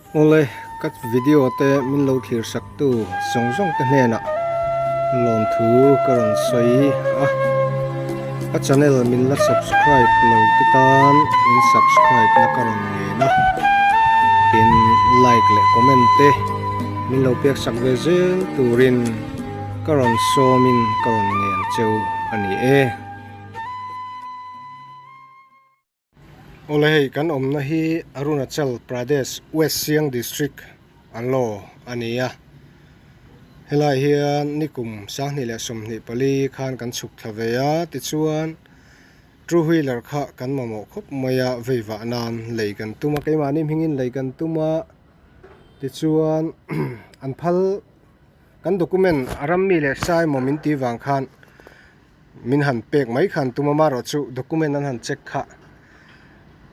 Awle, ka video te min lo thlir sak tu zawng zawng te hnenah lawmthu ka rawn sawi a. Ka channel min la subscribe lo te tan min subscribe na ka rawn ngen a. Tin, like leh comment te min lo pek sak ve zel turin ka rawn sawmin ka rawn ngen cheu a ni e. Awle hei kan awmna hi Arunachal Pradesh West Siang District Anlo a ni a, helai hian nikum 2024 khan kan chhuk thla ve a, tichuan two wheeler kha kan mamawh khawp mai a, vei vah nan lei kan tum a, keimahni hmingin lei kan tum a, tichuan an phal kan document a ram mi leh sa emaw min tih vang khan. Min han pek mai khan tum amarawh chu document an han check kha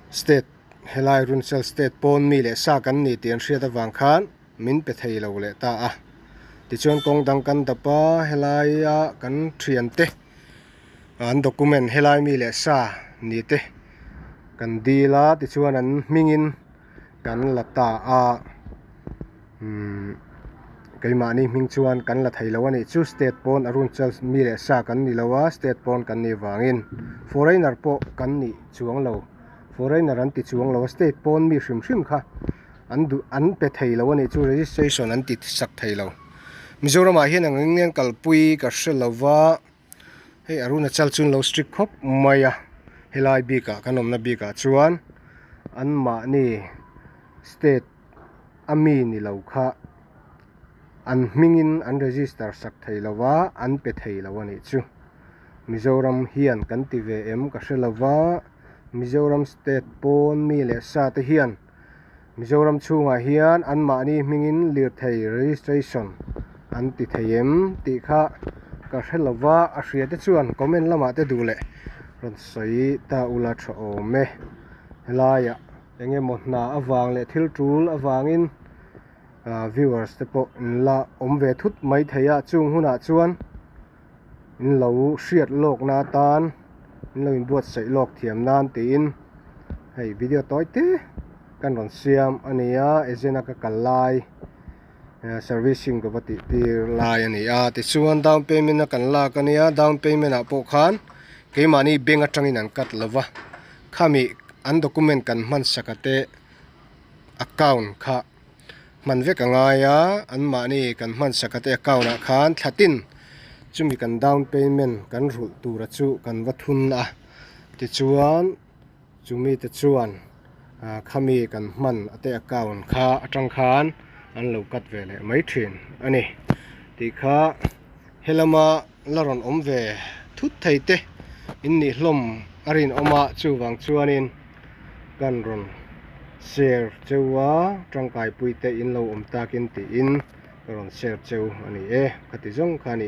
state helai Arunachal state pawn mi leh sa kan ni tih an hriat avang khan min pe thei lo leh ta a. Tichuan kawng dang kan dap a, helaia kan thiante an document helai mi leh sa ni te kan dil a, tichuan an hmingin kan la ta a. Umm keimahni hming chuan kan la thei lo a nih chu state pawn Arunachal mi leh sa kan ni lo a state pawn kan nih vangin foreigner pawh kan nih chuang lo foreigner an ti chuang lo a state pawn mi hrim hrim kha an duh an pe thei lo a nih chu registration an ti sak thei lo Mizoram ah hian ang eng eng kalpui ka hre lo va hei Arunachal chu an lo strict khawp mai a helai bikah kan awmna bikah chuan anmahni state. a mi ni lo kha an hmingin an register sak thei lo va, an pe thei lo a nih chu. Mizoram hian kan ti ve em ka hre lo va, Mizoram state pawn mi leh sa te hian Mizoram chhungah hian anmahni hmingin lirthei registration an ti thei em tih kha ka hre lo va, a hria te chuan comment lamah te duh leh rawn sawi ta ula tha awm e helaiah. Eng emaw hna avang leh thil tul avangin ah viewers te pawh in la awm ve thut mai thei a chung hunah chuan in lo hriat lawk na atan in lo inbuatsaih lawk thiam nan tiin hei video tawi te kan rawn siam a ni a agent a ka kal lai servicing ka va tih tir lai a ni a tichuan down payment a kan lak a nia down payment ah pawh khan keimahni bank atangin an cut lo va. Khami an document kan hman sak a te account kha hman vek a ngai a, anmahni kan hman sak a te account ah khan thla tin chumi kan down payment kan rulh tura chu kan va thun a, tichuan chumi te chuan ah khami kan hman a te account kha atang khan an lo cut ve leh mai thin a ni tih kha helama la rawn awm ve thut thei te in nih hlawm a rinawm a chuvang chuanin kan rawn share cheu a tangkai pui te in lo awm takin tiin ka rawn share cheu a ni e khati zawng kha a ni.